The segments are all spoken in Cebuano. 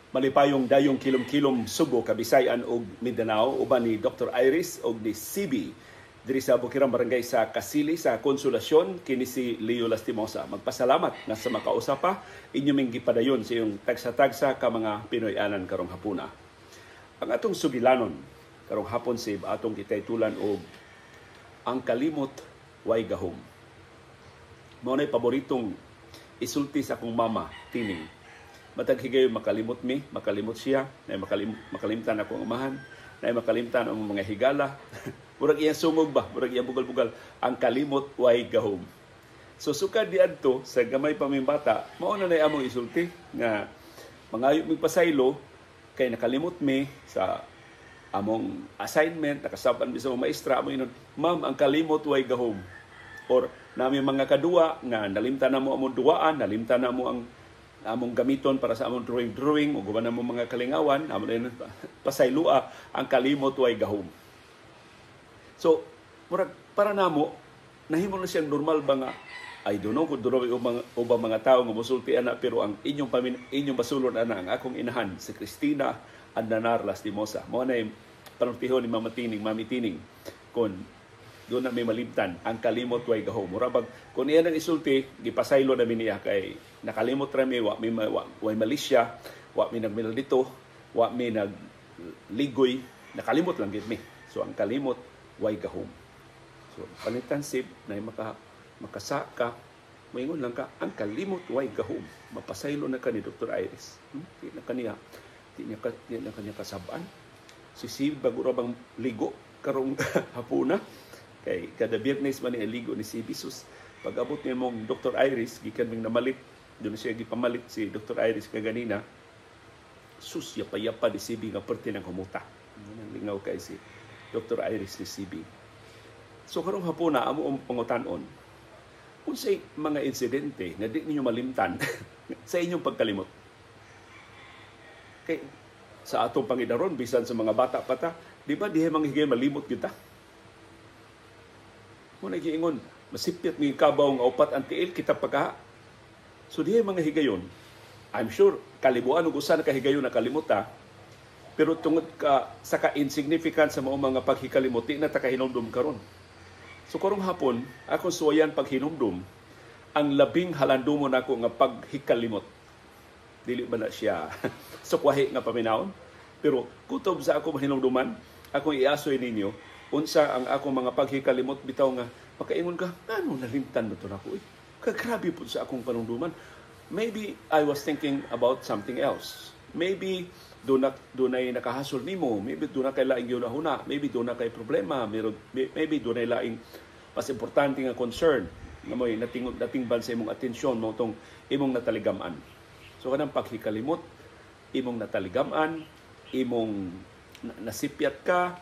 Malipayong dayong kilom-kilom Subo, Kabisayan ug Mindanao, uban ni Dr. Iris ug ni CB diri sa Bukirang Barangay sa Kasili sa Konsolasyon. Kini si Leo Lastimosa. Magpasalamat na sa makausap pa inyo ming gipadayon sa iyong tagsa-tagsa ka mga Pinoy-anan karong hapuna. Ang atong sugilanon karong hapon sib, atong gitaytulan og "Ang Kalimot Way Gahom". Mao nay paboritong isulti sa akong mama, Tining. Matag higayon makalimot mi, makalimot siya, na makalimtan ako ang amahan, na makalimtan ang mga higala. Murag iyang sungog ba, murag iyang bugal-bugal, "Ang kalimot way gahom." So sukad diadto sa gamay pa ming bata, mao na nay among isulti nga mangayo mig pasaylo kay nakalimot mi sa among assignment, nakasab-an mi sa among maestra, among inon, "Ma'am, ang kalimot way gahom." Or nami mga kaduwa nga nalimtan na mo among duwaan, nalimtan na mo ang among gamiton para sa among drawing-drawing o guban na mo mga kalingawan, among inon, "Pasaylua, ang kalimot way gahom." So, murag para namo, nahimo na siyang normal ba nga, I don't know kung doon ubang mga tao nga musulti ana, pero ang inyong basulon ana ang akong inahan, si Cristina Andanar Lastimosa. Mao na panultihon ni Mama Tining, Mami Tining, kung doon na may malimtan, "Ang kalimot way gahom." Mura bag, kung iyan ang isulti, gipasaylo na mi niya kay nakalimot ra mi, wa mi way malisya, wa mi nagmilal dito, wa mi nagligoy, nakalimot lang gid mi. So ang kalimot way gahom. So palitan sib na makasaka, moingon lang ka, "Ang kalimot way gahom." Mapasaylo na ka ni Dr. Iris. Di na kaniya, di na kaniya kasabaan. Si Sib bago ra bang ligo karong hapuna kay kada Biyernes man ni ligo ni CB. Sus, pag-abot ni mong Dr. Iris, gikan ming namalit, doon siya gipamalit si Dr. Iris kaganina. Sus, yapa-yapa ni CB nga perti ng humuta. Lingaw kay si Dr. Iris ni CB. So karong hapuna, amo ang pangutan-on, unsay mga insidente nga di ninyo malimtan sa inyong pagkalimot? Kay sa atong pangidaron, bisan sa mga bata pa ta, di ba dihay mga higay malimot kita? Mo na giingon, masipyat ni kabaw nga upat ang tiil kita pagka. So dihay mga higayon, I'm sure kalibuan ug usa na kahigayon na kalimot ta, pero tungod ka sa ka-insignificant sa mao mga paghikalimot, di na ta kahinumdum karon. So karong hapon, akong suwayan paghinumdum ang labing halandumon nako nga paghikalimot. Dili ba na siya sukwahi nga paminawon? Pero kutob sa ako mahinumduman, akong iasoy ninyo unsa ang akong mga paghikalimot bitaw nga makaingon ka, ano nalimtan ba ito nako eh? Kagrabe po sa akong panumduman. Maybe I was thinking about something else. Maybe dunay nakahasol nimo, maybe doon na kay laing gihuna-huna, maybe doon na kay problema, maybe doon na laing mas importante nga concern nga mo'y natingban sa imong atensyon mo tong imong nataligam-an. So kanang paghikalimot, imong nataligam-an, imong nasipyat ka,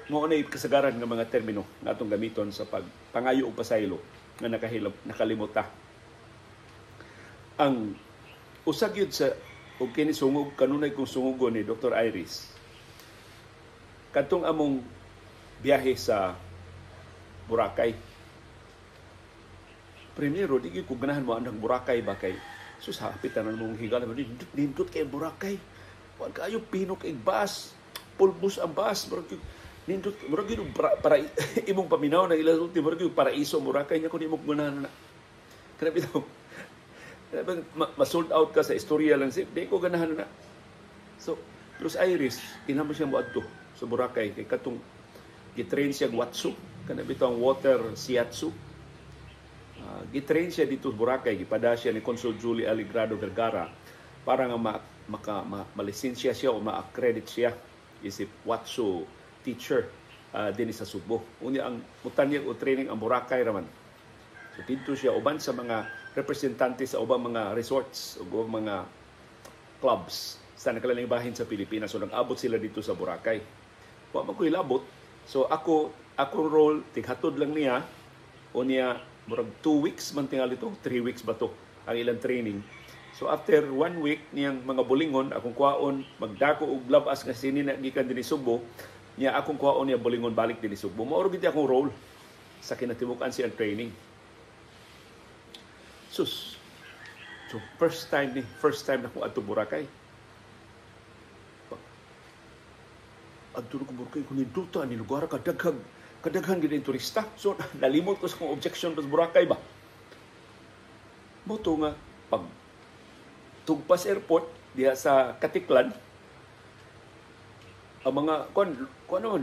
mao na kasagaran nga mga termino nga atong gamiton sa pagpangayo og pasaylo nga nakalimot ta. Ang usa gyud sa og kini sungog kanunay kong sungugon ni Dr. Iris, kadtong among biyahe sa Boracay. Primero, di gyud ko ganahan mo anang Boracay ba kay sus hapit na mong higala, nindot kay Boracay. Wa kaayo pinok kay bus, pulbos ang bus, murag nindot, murag gyud para imong paminaw na ila sulti, murag gyud paraiso Boracay nya kun imong ganahan na. Kana bitaw ma-sold out ka sa istorya lang si, di ko ganahan na. So, plus Iris, kinahanglan siya moadto sa Boracay kay katong gitrain siya watsu, kana bitaw ang water shiatsu. Gitrain siya dito sa Boracay, gipada siya ni Consul Julie Aligrado Vergara para nga malisensya siya o ma-accredit siya isip watsu teacher dinhi sa Sugbo. Unya ang mutanyag o training ang Boracay raman. So didto siya uban sa mga representante sa ubang mga resorts o ubang mga clubs sa nakalaing bahin sa Pilipinas. So nag-abot sila dito sa Boracay. Wa man ko hilabot. So ako role tighatod lang niya o niya murag 2 weeks man tingali to, 3 weeks ba to ang ilang training. So after 1 week niyang mga bulingon akong kuhaon magdako og labas nga sini na gikan dinhi Sugbo, niya akong kuhaon niya bulingon balik dinhi Sugbo. Mao ra gid akong role sa kinatibuk-an siyang training. Sus, So first time na ko adto Boracay. Adto ko Boracay, kung ninduta ni lugar, kadaghan gid turista. So nalimot ko sa akong objection sa Boracay ba. Mao to nga pag tugpas airport diha sa Katiklan, ang mga kon kon ano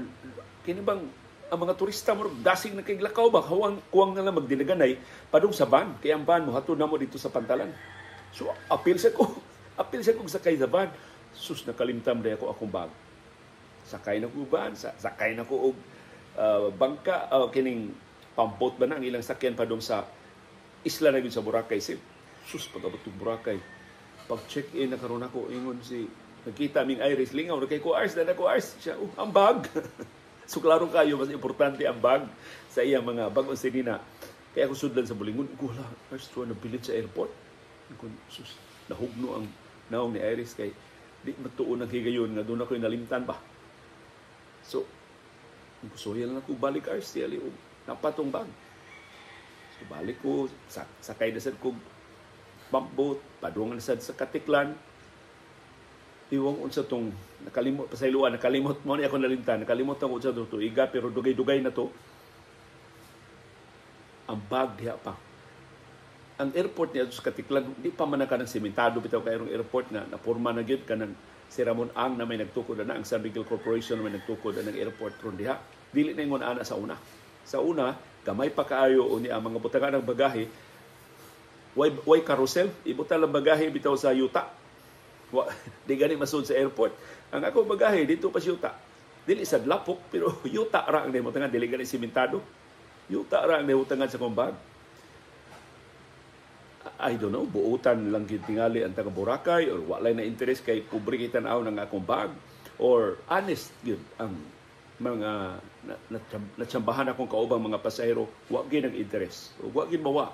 kini bang ang mga turista mo dasig na kay lakaw ba, hawang kuwang na lang magdinaganay padung sa van, kay ang van mohatod namo dito sa pantalan. So apil sa ko sakay sa van. Sus, nakalimtam day ako akong bag. Sakay na ko van, sakay na ko og bangka, kining pumpboat ba na ang ilang sakyan padung sa isla na gyud sa Boracay. Si sus, pag-abot og Boracay, pag check-in na karon ako, ingon si, nagkita ming Iris, lingaw na kay ko, "Ars, na ko, Ars." Siya, "Oh, ang bag." So klaro kayo, mas importante ang bag sa iyang mga bag-ong sinina. Kaya ako sudlan sa bulingon, ko, "Hala, Ars, tuwa nabilit sa airport." Ko, sus, nahugno ang naong ni Iris kay di matuon ang higayon nga doon ako nalimtan ba. So, kusuyan lang ako balik, Ars, siya og napatong bag. So balik ko, sakay na sad ko pumpboat, padungan sad sa Katiklan, iwang unsa tong nakalimot, pasayloan, nakalimot mo ni ako nalimtan, nakalimot ako unsa to tuiga, pero dugay-dugay na to. Ang bag diha pa. Ang airport niya sa Katiklan, di pa man na kanang sementado bitaw kay airport nga naporma na gyud, kanang si Ramon Ang na may nagtukod na, ang San Miguel Corporation na may nagtukod na ng airport ron diha. Dili na ingon ana sa una. Sa una, gamay pa kaayo ni ang mga butangan ng bagahe, way carousel, ibutan lang bagahe bitaw sa yuta. Wa, di gani masud sa airport. Ang ako bagahe dito pa sa yuta. Dili sa lapok, pero yuta ra ang nahimutangan, dili gani simentado. Yuta ra ang nahimutangan sa akong bag. I don't know, buutan lang gid tingali ang taga Boracay or walay na interest kay pobre kay tan-aw ng akong bag or honest gyud ang mga natsambahan akong kaubang mga pasahero, wa gyud ang interest. Wa gyud mawa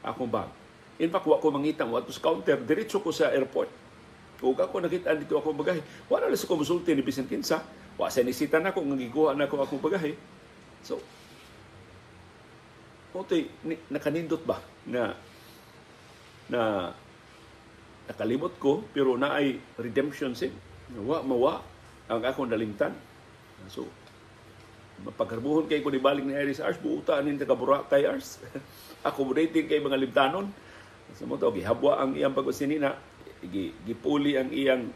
akong bag. In fact, wa ko mangita mo sa counter, diretso ko sa airport. Ug ako nakita dito akong bagahe. Wala na sa konsulti ni bisan kinsa. Wa sa nisita na ko nga gikuha na ko akong bagahe. So, Otoy, nakanindot ba na na nakalimot ko pero naay redemption sin. Wa mawa ang akong nalimtan. So, mapagharbuhon kay ko ni balik ni Iris, "Ars, buuta nin taga Boracay, Ars. Accommodating kay mga limtanon." Sa mo to, gihabwa ang iyang pag-usinina, gipuli ang iyang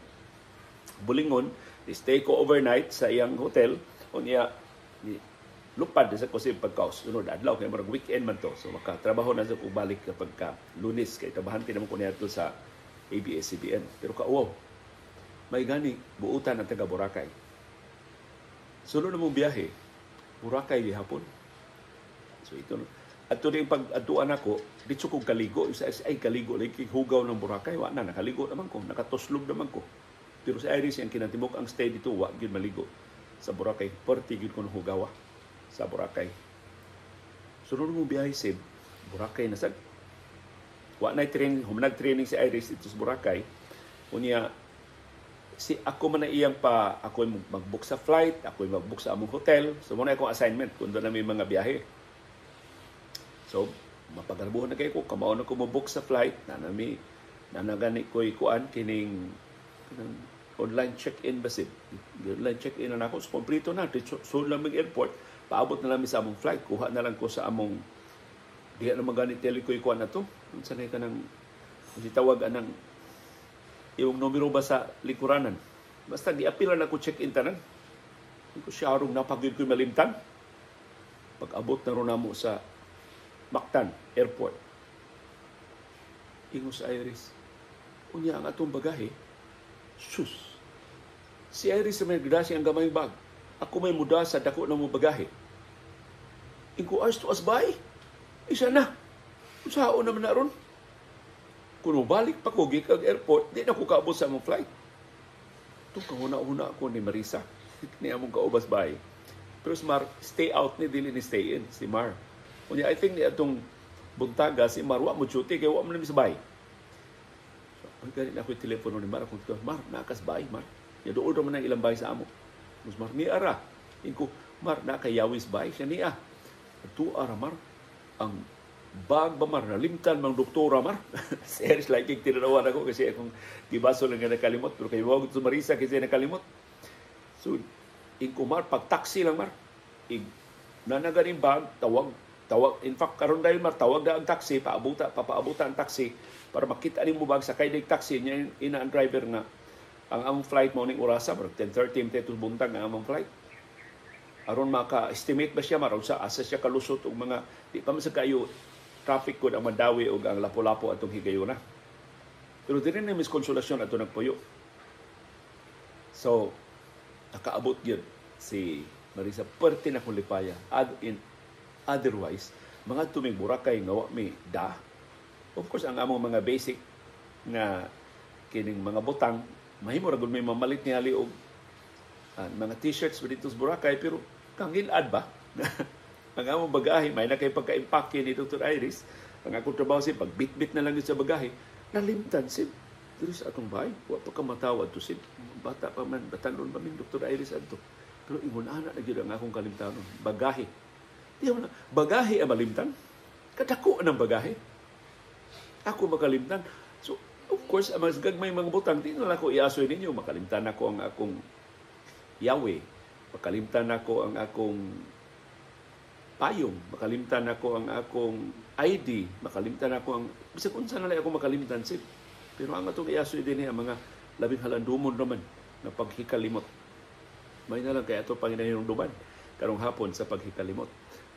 bulingon, stay ko overnight sa iyang hotel, unya lupad sa ko sa pagkaos. Sunod adlaw kay murag weekend man to. So makatrabaho na sa ko balik kapag ka Lunes kay trabahante naman ko niadto sa ABS-CBN. Pero kauwaw. May gani buutan ang taga Boracay. Sunod na mong biyahe, Boracay gihapon. So ito at ito pag atuan ako, dito ko kaligo, isa ay kaligo lagi hugaw ng Boracay, wa na nakaligo naman ko, nakatuslog naman ko. Pero si Iris ang kinatibok ang stay dito, wa gyud maligo sa Boracay. Perti gyud ko hugawa sa Boracay. Sunod mo biyahe sib, Boracay na sad. Wa na training, humanag training si Iris dito sa Boracay. Unya si ako man na iyang pa, ako mag-book sa flight, ako mag-book sa among hotel. So mo na akong assignment kung doon na may mga biyahe. So mapagarbuhan na kay ko, kamao na ko mo-book sa flight, na nami nanagani ko'y kuan kining online check-in ba sib. Online check-in na nako, so kompleto na. So lang airport, paabot na lang sa among flight, kuha na lang ko sa among diha na magani tele ko'y kuan na to. Unsa na ka nang si tawag anang iyong numero ba sa likuranan. Basta giapila na ko check-in tanan. Ko siya arong napagyud ko'y malimtan. Pag-abot na ron namo sa Mactan Airport, ingon sa Iris, "Unya ang atong bagahe?" Sus! Si Iris may gdasi ang gamay bag. Ako may muda sa dako na mo bagahe. Inko, "Ars to asbay. Isa na. Usaon naman na ron. Kung balik pa ko gikag airport, di na ko kaabot sa among flight." Itong kahuna-huna ako ni Marisa. Ni among kaubas bay. Pero si Mar, stay out ni, dili ni stay in, si Mar. Unya, I think ni atong buntaga, si Mar, wa mo duty, kaya wa mo na bay. So, ang ganit na ako yung telepono ni Mar. Akong "Mar, nakas bay, Mar. Ya doon naman ang ilang bay sa amo." Mas Mar, ni ara. Inko, "Mar, nakayawis bay." Siya niya. "Ato ara, Mar, ang Bag ba, Mar, nalimtan mang doktora, Mar. Si Iris like tinanawan ako kasi akong gibaso lang nga nakalimot, pero kay wag to Marisa kasi nakalimot. So ing Mar, pag taxi lang, Mar. Ig nanaganing bag, tawag tawag, in fact karon dahil, Mar, tawag na ang taxi, paabuta, papaabuta ang taxi para makita nimo bag sa kay taxi niya. Ina ang driver nga ang among flight mo ning orasa, murag 10:30 to buntag ang among flight, aron maka-estimate ba siya maron sa asa siya kalusot og mga di pa man sa kayo traffic kod ang Mandaue og ang Lapu-Lapu atong higayuna. Pero diri na Miss Consolacion ato nagpuyo. So nakaabot gyud si Marisa, perti na kong lipaya. Ad in otherwise, mga tumig Boracay nga wa mi da. Of course, ang among mga basic nga kining mga butang, mahimo ra gud may mamalit ni ali og mga T-shirts dito sa Boracay, pero kangilad ba? Ang among bagahe, may na kay pagka-impake ni Dr. Iris. Ang akong trabaho si pagbitbit na lang yun sa bagahe. Nalimtan si diri sa atong bahay. Wa pa ka matawa to si bata pa man, batanon pa min Dr. Iris adto. Pero ingon ana na gyud ang akong kalimtanon. Bagahe. Di na, bagahe ang malimtan. Kadako ng bagahe. Ako makalimtan. So, of course, ang mas gagmay mga butang, di na lang ako iasoy ninyo. Makalimtan ako ang akong Yahweh. Makalimtan ako ang akong payong. Makalimtan ako ang akong ID. Makalimtan ako ang... Bisag unsa na lang ako makalimtan, sir. Pero ang atong iasoy din ang mga labing halandumon naman na paghikalimot. May na lang kaya ito panginahinumduman karong hapon sa paghikalimot.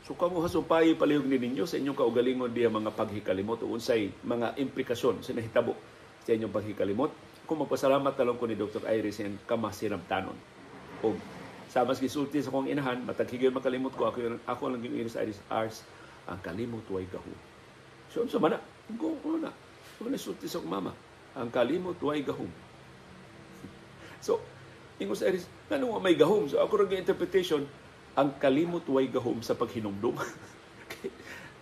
So kamo hasumpayi palihog ni ninyo sa inyong kaugalingon diya mga paghikalimot o unsay mga implikasyon sa nahitabo sa inyong paghikalimot. Kung magpasalamat talong ko ni Dr. Iris ang kamasinabtanon. O sa mas gisulti sa akong inahan, matag higayon makalimot ko, ako lang yung Iris Iris Ars, ang kalimot way gahom. So unsa man na? Go na. Wala sulti sa akong mama. Ang kalimot way gahom. So, ingon sa Iris, ngano may gahom? So ako ra interpretation, ang kalimot way gahom sa paghinumdum.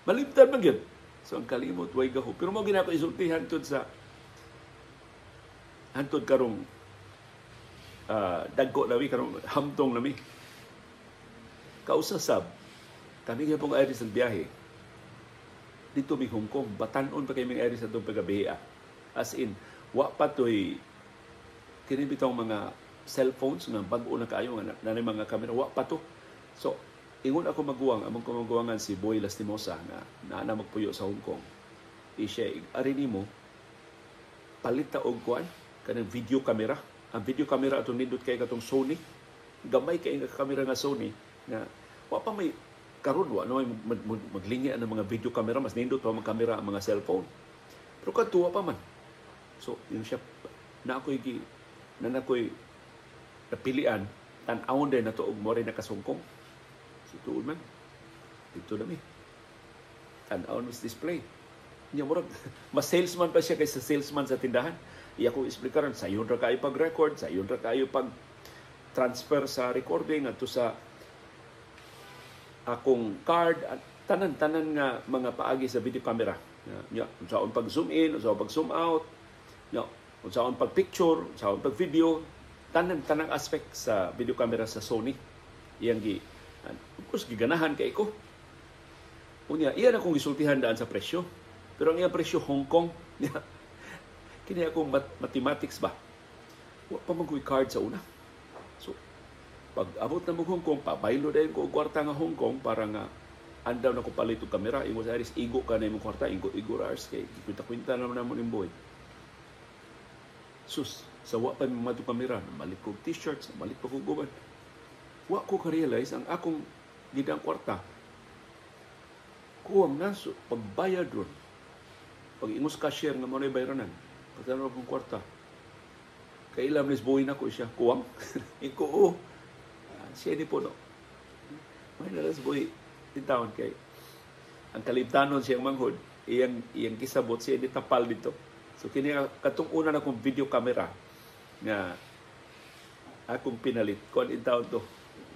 Malimtan man gyud. So ang kalimot way gahom. Pero mo ginako isulti hantod sa hantod karong dagko nami karong hamtong nami. Kausa sab kami gyapong Iris ang biyahe. Dito mi Hong Kong, batan-on pa kay mi Iris atong pagabiha. As in, wa pa toy kini bitong mga cellphones nga bag-o na kaayo nga na mga kamera, wa pa to. So, ingon ako maguwang, among kamaguwangan si Boy Lastimosa nga naa na magpuyo sa Hong Kong. Isya, ari nimo palit ta og kuan kanang video camera. Ang video camera atong nindot kay katong Sony. Gamay kay nga kamera nga Sony nga wa pa may karon wa no maglingi ang mga video camera, mas nindot pa mga kamera ang mga cellphone. Pero kadto wa pa man. So, yun siya na ako'y gi na nakoy napilian tan-awon din nato og mo rin nakasungkong. So tuod man. Dito na mi. Tan-awon mas display. Nya murag mas salesman pa siya kaysa salesman sa tindahan. Iya ko explikaran sayon ra kayo pag-record, sayon ra kayo pag transfer sa recording adto sa akong card at tanan-tanan nga mga paagi sa video camera. Nya unsaon pag zoom in, unsaon pag zoom out, nya unsaon pag picture, unsaon pag video, tanan-tanang aspect sa video camera sa Sony. Iyang gi of course giganahan kay ko. Unya iyan akong gisultihan daan sa presyo. Pero ang iyang presyo Hong Kong. Kini akong mathematics ba? Wa pa man ko'y card sa una. So pag abot na mo Hong Kong, pabaylo dayon ko og kwarta nga Hong Kong para nga andaw na ko palit og kamera. Ingon sa Iris, igo ka na imong kwarta, igo igo ra Ars kay kwinta-kwinta naman namo ning boy. Sus, sa wa pa mi madto kamera, namalit ko og t-shirts, namalit pa ko guban. Wa ko ka-realize ang akong gidang kwarta. Kuwang na so, pagbayad ron. Pag ingos cashier nga mo na'y bayranan, pagtanong akong kwarta. Kailam nis boy na ko siya, kuwang. Iko, oh. Siya ni po, no. May nalas boy in town kay ang kalimtanon siyang manghod, iyang kisabot siya ni tapal dito. So kini katong una na akong video camera nga akong pinalit kon in town to.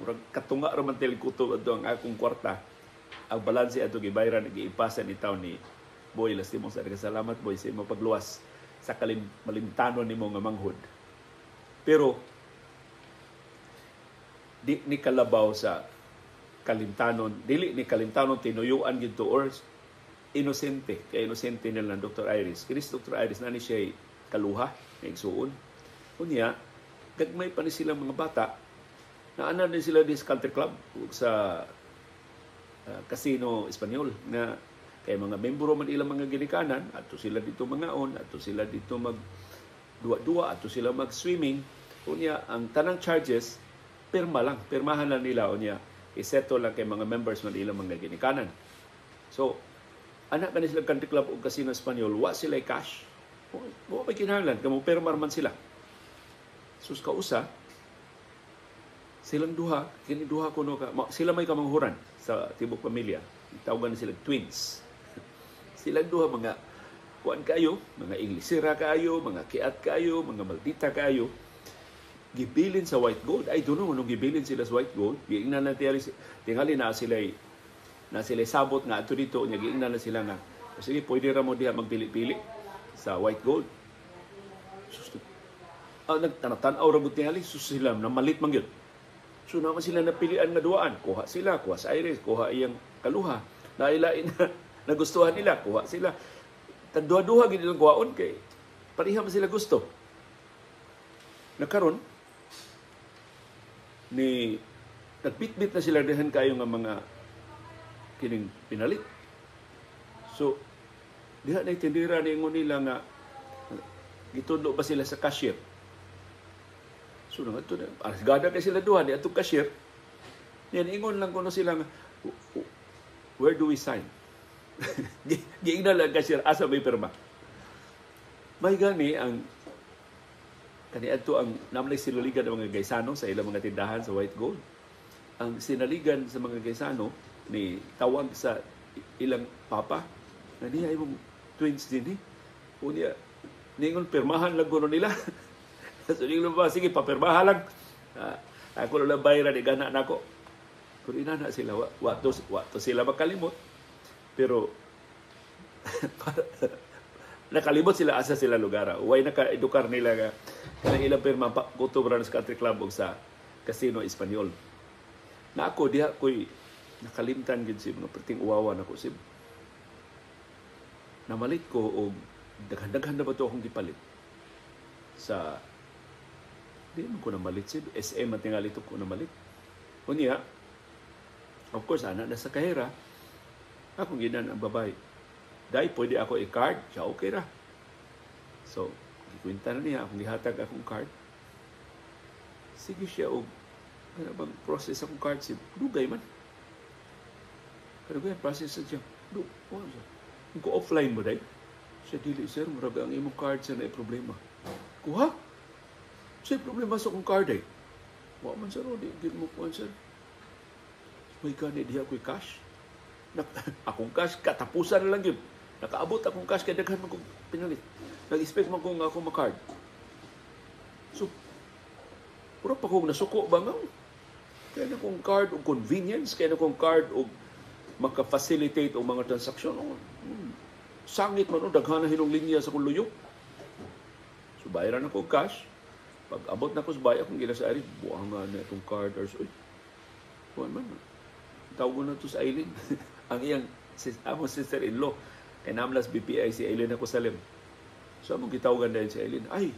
Murag katunga ra man telekuto adto ang akong kwarta. Ang balanse ato gibayran giipasan ni taon ni Boy Lastimosa. Salamat Boy sa imong pagluwas sa malimtanon nimo nga manghod. Pero di ni kalabaw sa kalimtanon, dili ni kalimtanon tinuyuan gid to or inosente, kay inosente nila ng Dr. Iris. Kini si Dr. Iris na ni siya kaluha, na igsuon. Unya, gagmay pa ni silang mga bata, naana din sila din sa country club sa Casino Espanyol na kay mga membro man ilang mga ginikanan, ato sila dito mangaon, ato sila dito mag duwa-duwa, ato sila mag-swimming. Unya, ang tanang charges, pirma lang, pirmahan lang nila. Unya, isettle lang kay mga members man ilang mga ginikanan. So, anak ka ni sila country club o Casino Espanyol, wa sila cash. Wa may kinahanglan, kamo pirma man sila. Sus kausa, silang duha, kini duha kuno ka, sila may kamanghuran sa tibok pamilya. Tawagan sila twins. Silang duha mga kuan kayo, mga Inglesera kayo, mga kiat kayo, mga maldita kayo. Gibilin sa White Gold. I don't know nung gibilin sila sa White Gold. Giingnan na tingali na sila sabot nga ato dito, nya giingnan na sila nga sige, pwede ra mo diha magpili-pili sa White Gold. Sus, nagtanatan-aw ra gud tingali, sus sila namalit man gyud. So naman sila napilian nga duaan, kuha sila, kuha sa Iris, kuha iyang kaluha. Nailain na nagustuhan nila, kuha sila. Tagduha-duha gid ilang kuhaon kay pareha man sila gusto. Nakaron ni nagbitbit na sila dihan kayo nga mga kining pinalit. So diha na tindira niingon nila nga gitudlo ba sila sa cashier. So nangadto na arsgada kay sila duha ni atong cashier. Niyan ingon lang kuno sila nga, where do we sign? Giingnan lang cashier asa may pirma. May gani ang kaniadto ang namlay sinaligan ng mga Gaisano sa ilang mga tindahan sa White Gold. Ang sinaligan sa mga Gaisano ni tawag sa ilang papa na niya imong twins din eh. Unya ningon pirmahan lang kuno nila. So ningon ba sige papirmahan lang. Ako lang bayaran igana nako. Pero inana sila wa to sila makalimot. Pero nakalimot sila asa sila lugar. Way naka-edukar nila nga kanang ilang pirma kutob ra sa country club og sa Casino Espanyol. Na ako diha ko'y nakalimtan gid si mga perting uwawa nako sib. Namalit ko og daghan-daghan na ba to akong gipalit sa di man ko namalit sib, SM man tingali to ko namalit. Unya, of course ana na sa kahera akong ginan ang babae. Dai pwede ako i-card, siya okay ra. So, gikwenta na niya akong gihatag akong card. Sige siya og kana bang process akong card si dugay man. Kadugay process sa siya. Du, wa siya. Kung offline mo dai. Siya dili sir, murag ang imong card sa na problema. Kuha? Siya problema sa akong card ay. Wa man sir, di gid mo kuan sir. May gani diha ko'y cash. Akong cash katapusan na lang yun. Nakaabot akong cash kay daghan man kong pinalit. Nag-expect man kong ako ma-card. So, pura pa kong nasuko ba nga? Kaya na kong card o convenience, kaya na kong card o maka-facilitate o mga transaksyon. O, sangit man o, daghan na hinong linya sa kong luyo. So, bayaran ako cash. Pag abot na ko sa bayad, akong gila sa Iris, buang nga na itong card. Or, uy, buwan man. Tawag na ito sa Aileen. Ang iyang among sister-in-law, kay namlas BPI si Aileen ako salim. So among gitawagan dahil si Aileen, ay,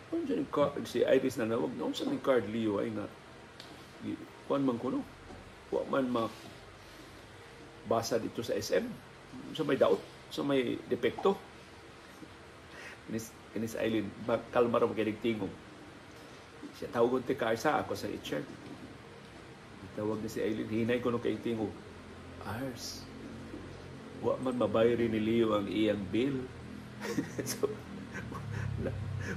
ano siya yung card? Si Iris na nawag, noon sa yung card, Leo, ay nga, kuan man ko no, wa man mabasa dito sa SM, sa may daot, sa may depekto. Kinis Aileen, kalma rin makinig tingog. Siya tawagon ti Karsa, ako sa i-check. Tawag ni si Aileen, hinay ko no kay tingog. Ars, wa man mabayri ni Leo ang iyang bill. So,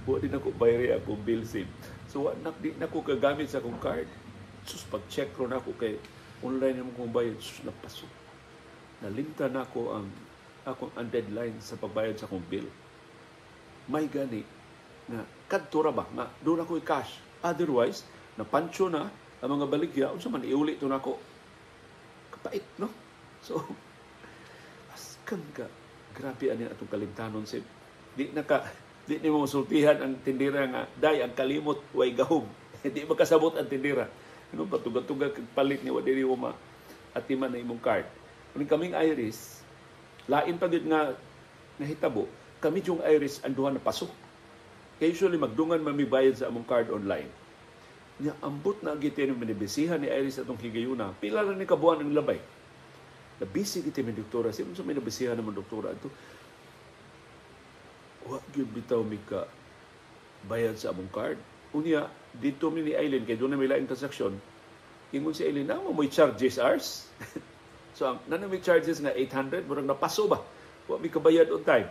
wa din ako bayri akong bill sim. So, wa na, di na ko kagamit sa akong card. Sus, pag-check ron ako kay online naman kong bayad. Sus, napasok. Nalimtan ako ang akong ang deadline sa pagbayad sa akong bill. May gani na kadto ra ba nga doon ako cash. Otherwise, napancho na ang mga baligya, unsa man iuli to nako. Kapait, no? So, askan ka. Grabe ani atong kalimtanon sib. Di nimo masultihan ang tindira nga day ang kalimot way gahom. Di makasabot ang tindira. Ano ba tuga-tuga kag palit ni wa diri mo ma atiman na imong card. Kuning kaming Iris, Lain pa gyud nga nahitabo, kami yung Iris ang duha na paso. Kay usually magdungan man mi bayad sa among card online. Nya ambot na giti ni minibisihan ni Iris atong higayuna. Pila lang ni kabuan ang labay. Nabisi giti mi doktora. Sino sa may nabisihan naman doktora ato? Wa gyud bitaw mi ka bayad sa among card. Unya, dito mi ni Eileen, kay doon na may laing transaksyon, ingon si Eileen, na mo may charges ours. So, ang na may charges nga 800, murag napaso ba? Wa mi kabayad on time.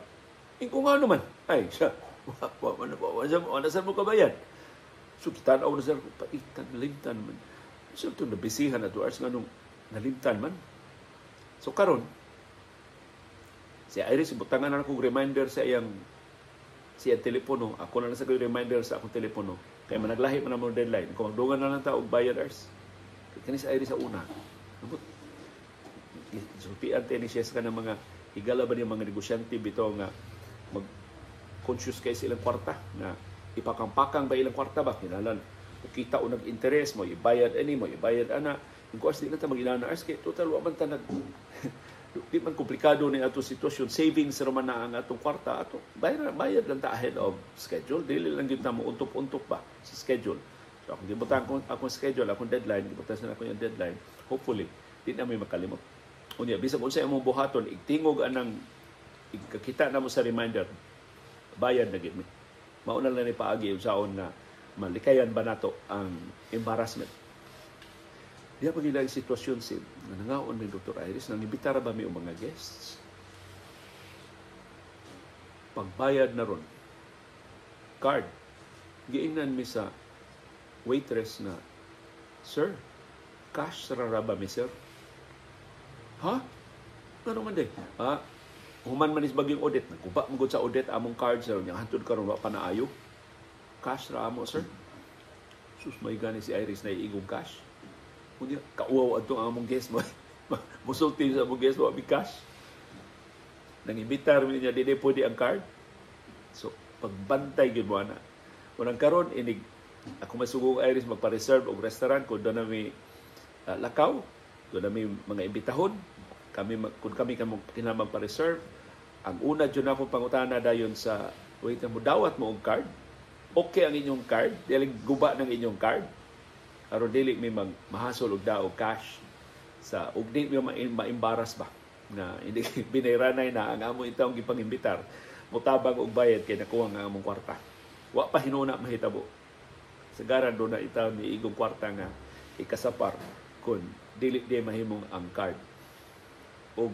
Ingko nga naman. Ay, siya, wa, wa, wa, wa, wa, wa, na mo kabayad. So, tanaw na sir, paitan, nalimtan man. So, ito, nabisihan na to, ars nga nung nalimtan man. So, karon si Iris, butangan na akong reminder sa iyang siya telepono. Ako na lang sa reminder sa akong telepono. Kaya managlahi man ang deadline. Kung magdungan na lang ta og bayad ars. Kani sa Iris sa una. Ambot. Sultian ni siya sa kanang mga higala ba niya mga negosyante bitaw nga mag conscious kay sa ilang kwarta na ipakampakang ba ilang kwarta ba kinahanglan kita o nag-interest mo ibayad ani mo ibayad ana. Yung kuwas di na ta mag-ilana ars kay total wa man ta nag di man komplikado ni ato sitwasyon, savings ra man na ang atong kwarta ato, bayad bayad lang ta ahead of schedule, dili lang gyud ta mo untok-untok ba sa schedule. So akong gibutan akong, akong schedule, akong deadline, gibutan sa akong yung deadline, hopefully di na may makalimot. Unya bisag unsa imong buhaton, igtingog anang igkakita na mo sa reminder, bayad na gid mi. Mao na lang ni paagi unsaon nga malikayan ba nato ang embarrassment. Diya pag ilang sitwasyon si nangaon ni Dr. Iris, nang ibitara ba mi og mga guests? Pagbayad na ron, card, giingnan mi sa waitress na, "Sir, cash ra ba mi, sir?" "Ha? Ano man day?" "Ha? Human man is bagyong audit. Nagkuba mo sa audit among card, sir. Nya hantod karon wa pa naayo. Cash ra amo, sir." Sus, may gani si Iris na iigong cash. Unya, kauwaw adto ang among guest mo. Musulti sa among guest, wa mi cash. Nang imbitar mi niya, di pwede ang card. So, pagbantay gyud mo ana. Unang karon inig ako masugong Iris magpa-reserve og restaurant kung doon na mi lakaw, doon na mi mga imbitahon, kami kung kami kamo kinahanglan magpa-reserve, ang una jud akong pangutana dayon sa wait mo dawat mo og card. Okay ang inyong card, dili guba ng inyong card. Aron dili mi mag mahasol og daog cash sa ug di mi ma-embarrass ba na hindi binayranay na ang amo itong gipangimbitar motabang og bayad kay nakuha nga among kwarta. Wa pa hinuna mahitabo. Sagaran do na itaw ni igong kwarta nga ikasapar kun dili di mahimong ang card. Og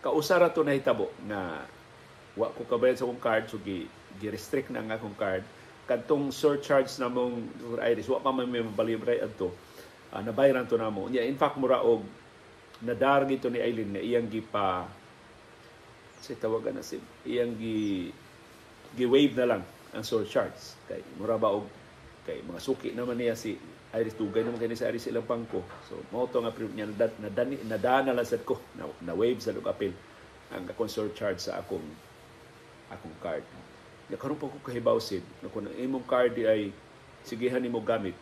kausara to nahitabo nga wa ko kabayad sa akong card, so gi-restrict na ang akong card. Kadtong surcharge na mong Dr. Iris, wa pa man may mabalibray adto. Nabayaran to namo. Nya in fact mura og nadar gito ni Eileen nga iyang gipa sa tawagan na si iyang gi gi-waive na lang ang surcharge kay mura ba og kay mga suki naman niya si Iris, dugay naman kay ni sa Iris ilang bangko. So mao to nga niya nadana lang sad ko na, na waive sa apil ang akong surcharge sa akong akong card. Ya karon pa ko kahibaw sid na kung ang imong card di ay sigihan nimo gamit,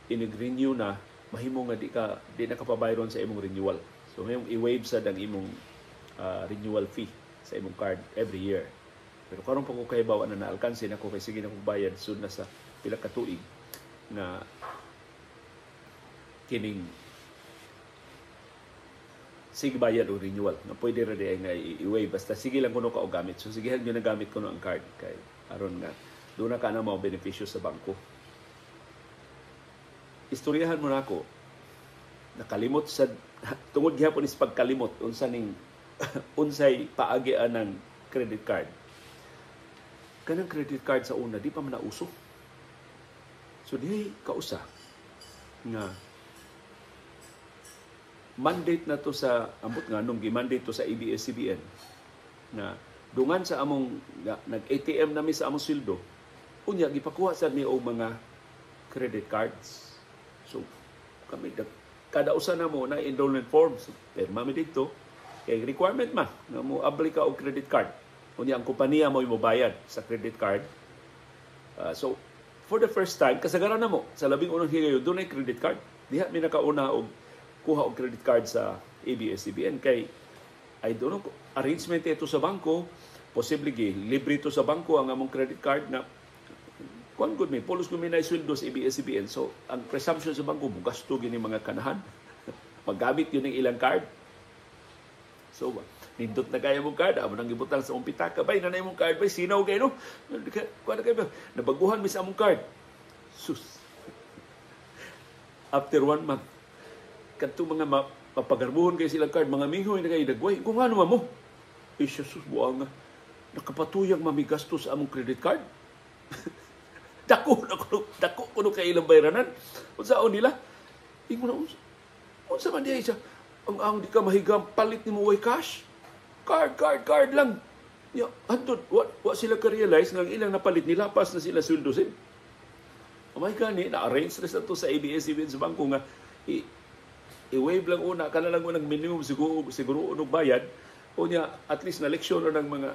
inig-renew na, mahimo nga di na kapabayron sa imong renewal. So mayong i-waive sad ang imong renewal fee sa imong card every year. Pero karon pa ko kahibaw na naalkanse nako kay sige na kong bayad soon na sa pila ka tuig na kining sige bayad o renewal na pwede ra di ay nga i-waive basta sige lang kuno ka og gamit. So sige gyud na gamit kuno ang card kay aron nga doon na ka na mao benepisyo sa bangko. Istoryahan mo na ako, nakalimot sa tungod gihapon is pagkalimot unsa ning unsay paagi anang credit card. Kanang credit card sa una di pa man nauso. So di kausa nga mandate na to sa ambot nga nung gi-mandate to sa ABS-CBN na dungan sa among nag-ATM nami sa among sweldo, unya gipakuha sad ni og mga credit cards. So kami kada usa na mo na enrollment forms, pero mami dito kay requirement man nga mo apply ka og credit card. Unya ang kompanya mo mobayad sa credit card. So for the first time kasagaran na mo sa labing unang higayon dunay credit card. Diha mi nakauna og kuha og credit card sa ABS-CBN kay I don't know, arrangement ito sa bangko, posible gi libre ito sa bangko ang among credit card na kuan gud mi, pulos gud mi na sweldo sa ABS-CBN. So, ang presumption sa bangko, mugasto gini mga kanahan. Paggamit yun ng ilang card. So, nindot na kaya mong card, amo nang gibutang sa among pitaka, bay, na imong card, bay, sinaw kayo, no? Kuan na kayo, nabaguhan mi sa among card. Sus. After one month, kadto mga mapagarbuhon kayo silang card, mga mihoy na kayo, nagway, kung ano mo? Eh, sus, buang, nakapatuyang mamigastos sa among credit card. Dako na kuno, dako kuno kay ilang bayranan. Unsaon nila? Ingon na, unsa man diay siya? Ang di ka mahigang palit nimo way cash. Card, card, card lang. Ya, antod, wa sila ka-realize nga ang ilang napalit nilapas na sila sweldo sin. Amay gani, na-arrange na sa to sa ABS-CBN sa bangko nga i-waive lang una, kana lang unang minimum siguro siguro og bayad. Unya, at least na leksyon na ng mga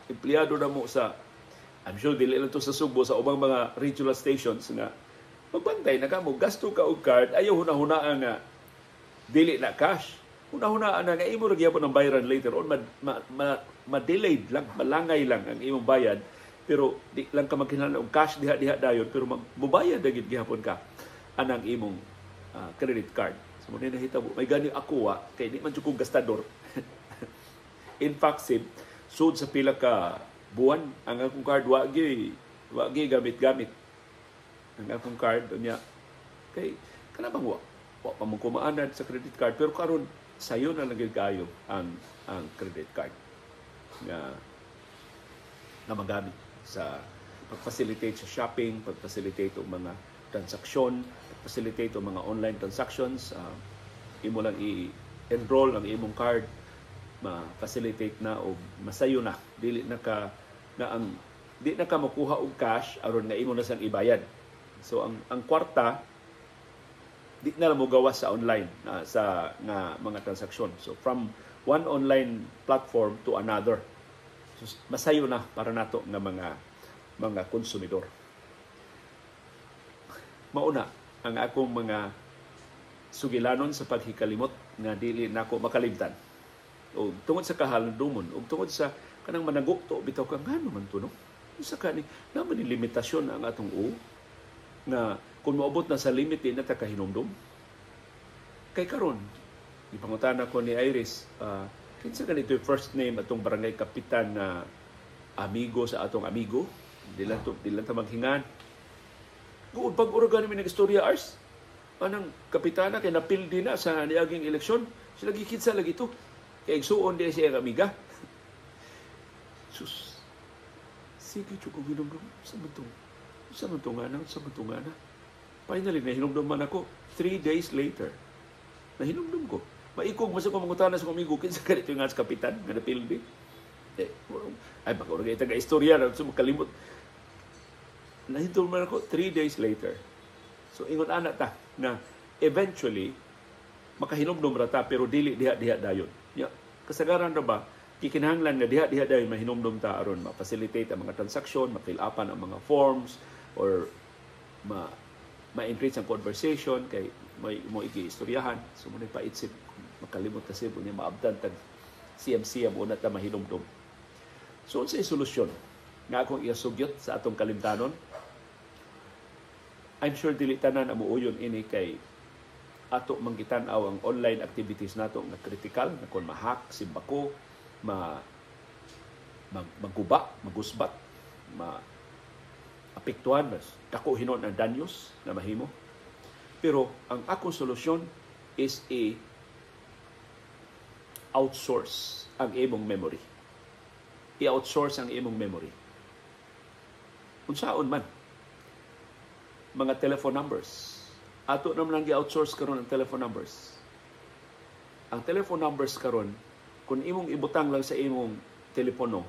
empleyado na mo sa, I'm sure dili lang to sa Sugbo, sa ubang mga regional stations nga magbantay na ka mo gasto ka og card, ayaw hunahunaan nga dili na cash. Hunahunaan na nga imo ra gyapon ang bayaran later on, ma-delayed lang, malangay lang ang imong bayad, pero di lang ka magkinahanglan og cash diha diha dayon, pero magmubayad na gid gihapon ka anang imong credit card. So mo nahitabo, may gani ako wa kay di man jud ko gastador. In fact, sib sud sa pila ka buwan ang akong card wa gi gamit-gamit ang akong card. Unya kay kana bang wa pa mo kumaanad sa credit card, pero karon sayo na lang gyud kaayo ang credit card nga nga magamit sa pag-facilitate sa shopping, pag-facilitate og mga transaksyon, pag-facilitate og mga online transactions. Imo lang i-enroll ang imong card, ma-facilitate na o masayo na, dili na ka na ang di na ka makuha og cash aron nga imo na sang ibayad. So ang kwarta di na lang mo gawas sa online sa nga mga transaksyon. So from one online platform to another. So, masayo na para nato nga mga konsumidor. Mauna ang akong mga sugilanon sa paghikalimot nga dili nako makalimtan. O tungod sa kahalandumon, o tungod sa kanang managukto bitaw ka, ngano man to, no? Unsa ka ni naman ni limitasyon ang atong u nga kung moabot na sa limit di na ta kahinumdum. Kay karon gipangutana ko ni Iris, kinsa ganito yung first name atong barangay kapitan na amigo sa atong amigo? Di lang ta maghingan. Guod pag uro gani mi nag-istorya ars. Anang kapitana kay napildi na sa niaging eleksyon. Sila gikinsa lagi to. Kay igsuon di siya ang amiga. Sus. Sige, chukong hinumdum. Sa man to? Sa man to nga na? Sa man to nga na? Finally, nahinumdum man ako. 3 days later, nahinumdum ko. Maikog, mas ako mangutana sa amigo, kinsa ganito yung nga sa kapitan nga napildi. Eh, ay, baka uro kayo taga-istorya na, so makalimot. Nahinumdum man ako 3 days later. So, ingon ana ta na eventually, makahinumdum ra ta, pero dili diha-diha dayon. Ya, kasagaran ra ba, kikinahanglan nga diha-diha dayon mahinumdum ta aron ma-facilitate ang mga transaksyon, ma-fill upan ang mga forms, or ma-enrich ang conversation kay may mo iki-istoryahan. So mo pait sib makalimot ta sib, unya maabdan tag CMC mo una ta mahinumdum. So unsay solusyon nga akong isugyot sa atong kalimtanon? I'm sure dili tanan ang muuyon ini kay ato man gitan-aw ang online activities nato nga critical na kung ma-hack simbako, ma mag, magguba, magusbat, ma apektuhan, mas dako hinon ang danyos na mahimo. Pero ang akong solusyon is i outsource ang imong memory. I-outsource ang imong memory. Unsaon man mga telephone numbers. Ato naman lang gi-outsource karon ang telephone numbers. Ang telephone numbers karon, kung imong ibutang lang sa imong telepono,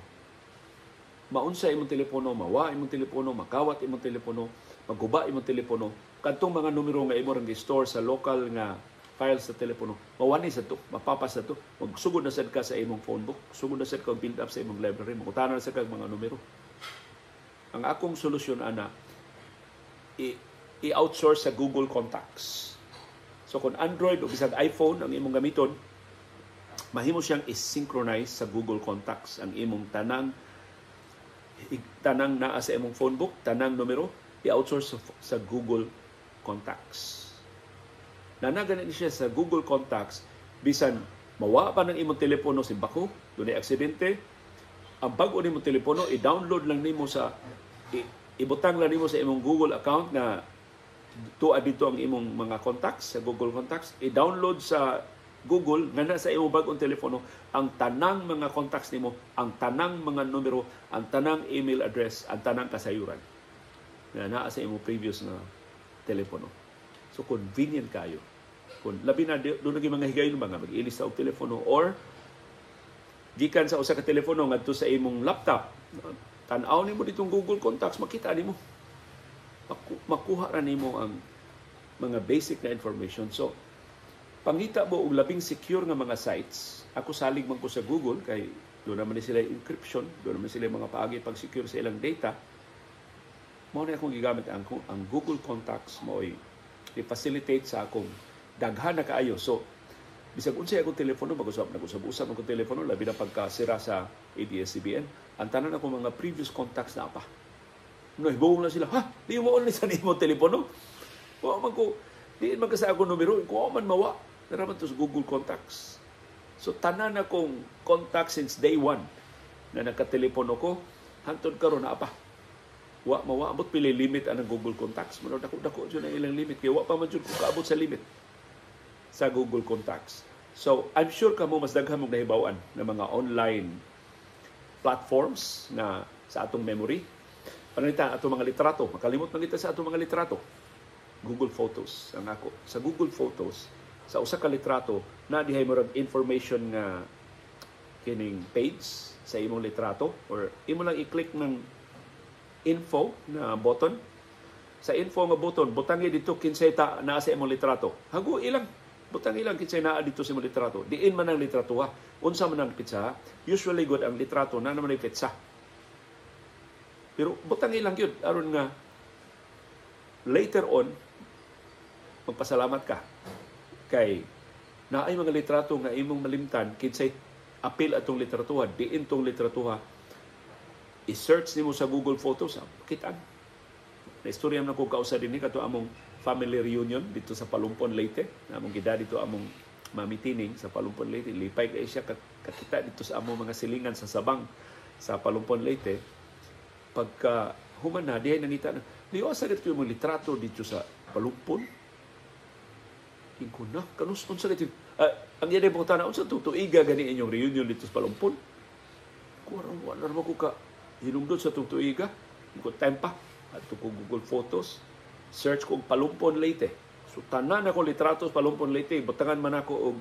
maunsa imong telepono, mawa imong telepono, makawat imong telepono, maguba imong telepono, kadtong mga numero nga imo rang gi-store sa local nga file sa telepono, mawani sa to, mapapas sa to, magsugod na sad ka sa imong phone book, sugod na sad ka build up sa imong library, mangutana na sad ka mga numero. Ang akong solusyon ana, i-outsource sa Google Contacts. So kung Android o bisag iPhone ang imong gamiton, Mahimo siyang i-synchronize sa Google Contacts ang imong tanang tanang naa sa imong phone book, tanang numero, i-outsource sa Google Contacts. Nanagan ni siya sa Google Contacts, bisan mawa pa ng imong telepono si bako, dunay aksidente, ang bag-o nimong telepono i-download lang nimo sa ibutang lang nimo sa imong Google account na tuwa dito ang imong mga contacts sa Google Contacts, i-download sa Google nga na sa imong bag-ong telepono ang tanang mga contacts nimo, ang tanang mga numero, ang tanang email address, ang tanang kasayuran na naa sa imong previous na telepono. So convenient kayo. Kung labi na doon naging mga higayon mga mag-ilis sa og telepono or gikan sa usa ka telepono ngadto sa imong laptop, tan-aw nimo ditong Google Contacts, makita nimo. Makuha ra nimo ang mga basic na information. So pangita mo og labing secure nga mga sites. Ako salig man ko sa Google kay doon naman sila encryption, doon naman sila mga paagi pag-secure sa ilang data. Mao na akong gigamit ang Google Contacts, mo i-facilitate sa akong daghan na kaayo. So bisag unsay akong telepono, mag-usab nag-usab-usab akong telepono, labi na pagkasira sa ABS-CBN, ang tanan akong mga previous contacts na pa. No, hibuong na sila, ha? Di mo ni sa nimo telepono? Wa man ko, di man ka sa akong numero, kung man mawa. Naraman to sa Google Contacts. So tanan akong contact since day one na nakatelepono ko, hantod karon na pa. Wa mawa, abot pili limit ang Google Contacts. Mano dako-dako jud ang ilang limit kay wa pa man jud ko kaabot sa limit sa Google Contacts. So I'm sure kamo mas daghan mong nahibaw-an ng mga online platforms na sa atong memory. Pananita atong mga litrato, makalimot man kita sa atong mga litrato. Google Photos ang ako. Sa Google Photos, sa usa ka litrato na dihay murag information nga kining page sa imong litrato or imo lang i-click ng info na button. Sa info nga button, butangi dito kinsay ta naa sa imong litrato. Hago ilang butang ilang kinsay naa dito sa imong litrato. Diin man ang litrato ha. Unsa man ang pitsa? Usually good ang litrato na naman ay pitsa. Pero butang ilang gyud aron nga later on magpasalamat ka kay naay mga litrato nga imong malimtan kinsay apil atong litratuha, diin tong litratuha. I-search nimo sa Google Photos, kitaan. Na istorya man ko kausa dinhi kato among family reunion dito sa Palumpon, Leyte. Among gida dito among mami Tining sa Palumpon, Leyte. Lipay kay siya kakita dito sa among mga silingan sa Sabang sa Palumpon, Leyte. Pagka human na dihay nangita na, liwa sa gid ko yung litrato dito sa Palumpon. Ingko na, kanus unsa gid ang iya mo tana unsa tuiga gani inyong reunion dito sa Palumpon. Kuwara wala ra ko ka hinungdod sa tuiga. Ingko time pa adto ko Google Photos, search ko og Palumpon, Leyte. So tanan ako litrato sa Palumpon, Leyte, butangan man ako og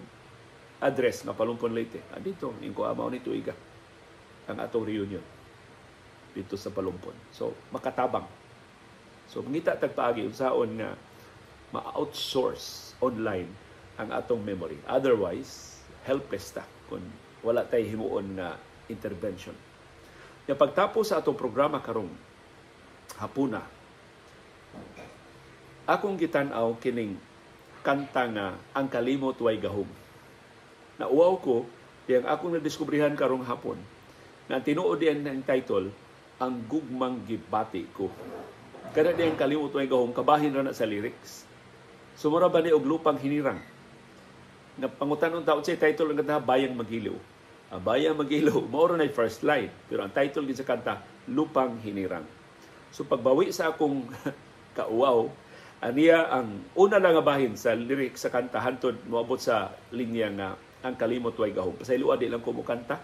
address nga Palumpon, Leyte. Ah, dito ingko amaw ni tuiga ang atong reunion dito sa Palumpon. So makatabang. So mangita tag paagi unsaon nga ma-outsource online ang atong memory. Otherwise, helpless ta kung wala tay himuon nga intervention. Ya pagtapos sa atong programa karong hapuna, akong gitan-aw kining kanta nga Ang Kalimot Way Gahom. Nauwaw ko diyang akong nadiskubrihan karong hapon na tinuod diyan ang title Ang Gugmang Gibati Ko. Kada diyang Kalimot Way Gahom kabahin ra na sa lyrics. Sumura ba ni og Lupang Hinirang? Nga pangutan-on taon sa title ang kanta Bayang Magiliw. Ang Bayang Magiliw mao ra na first line, pero ang title gid sa kanta Lupang Hinirang. So pagbawi sa akong kauwaw, aniya ang una lang nga bahin sa lyrics sa kanta hantod moabot sa linya nga Ang Kalimot Way Gahom. Pasayloa di lang ko mokanta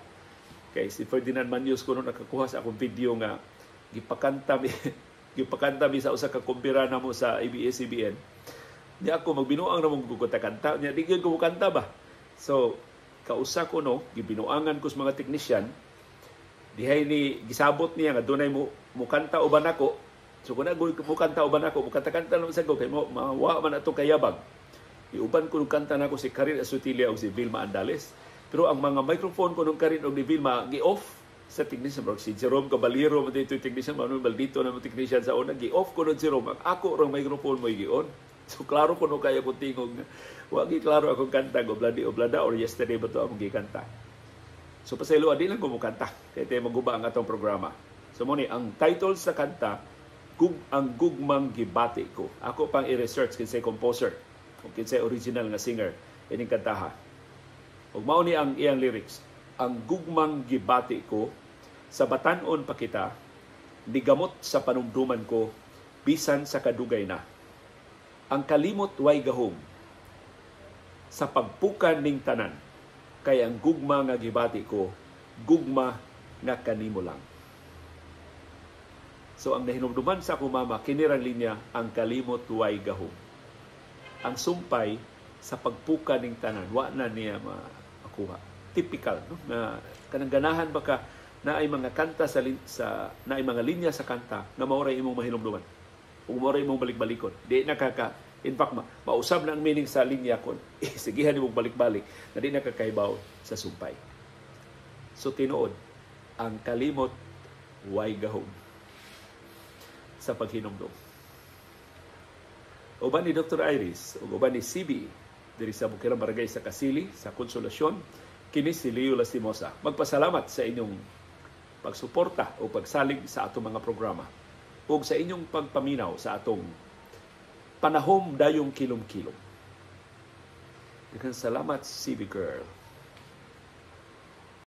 kay si Ferdinand Manyos kuno nakakuha sa akong video nga gipakanta mi sa usa ka kumpira namo sa ABS-CBN. Niya ako magbinuang ra mong kanta, niya di gyud ko mokanta ba. So kausa ko no, gibinuangan ko sa mga technician, dihay ni gisabot niya nga dunay mo mukanta uban ako. So kun agoy mukanta uban ako, mukanta-kanta lang sa ko kay mo mawa man ato kayabag. Iuban ko kanta nako si Karin Asutilia o si Vilma Andales. Pero ang mga microphone ko nung Karin og ni Vilma gi-off sa technician bro. Si Jerome Caballero man dito technician, Manuel Maldito na mo technician sa una, gi-off ko nun Jerome. Ang ako rang microphone mo gi-on. So klaro ko no kaya kung tingog nga Wa gi klaro akong kanta, "Obladi Oblada" or "Yesterday" ba to akong gikanta. So pasaylo, di lang ko kanta kay tay maguba ang atong programa. So mo ni ang title sa kanta, "Ang Gugmang Gibati Ko." Ako pang i-research kinsay composer o kinsay original nga singer ining kantaha. Ug mao ni ang iyang lyrics. "Ang gugmang gibati ko sa batan-on pa kita, nigamot sa panumduman ko bisan sa kadugay na. Ang kalimot way gahom sa pagpukan ning tanan, kay ang gugma nga gibati ko, gugma nga kanimo lang." So ang nahinumduman sa akong mama, kini rang linya, "Ang kalimot way gahom." Ang sumpay, "sa pagpukan ning tanan," wa na niya makuha. Typical, no? Na kanang ganahan ba ka na ay mga kanta sa na ay mga linya sa kanta nga mao imong mahinumduman ug mao imong balik-balikon. Di na ka, in fact, mausab na ang meaning sa linya kon sigihan nimo balik-balik na di na ka kahibaw sa sumpay. So tinuod, ang kalimot way gahom sa paghinumdum. Uban ni Dr. Iris ug uban ni CB diri sa Bukirang Barangay sa Kasili sa Konsolasyon, kini si Leo Lastimosa magpasalamat sa inyong pagsuporta o pagsalig sa atong mga programa ug sa inyong pagpaminaw sa atong panahom dayong kilom-kilom. Daghang salamat, CB Girl.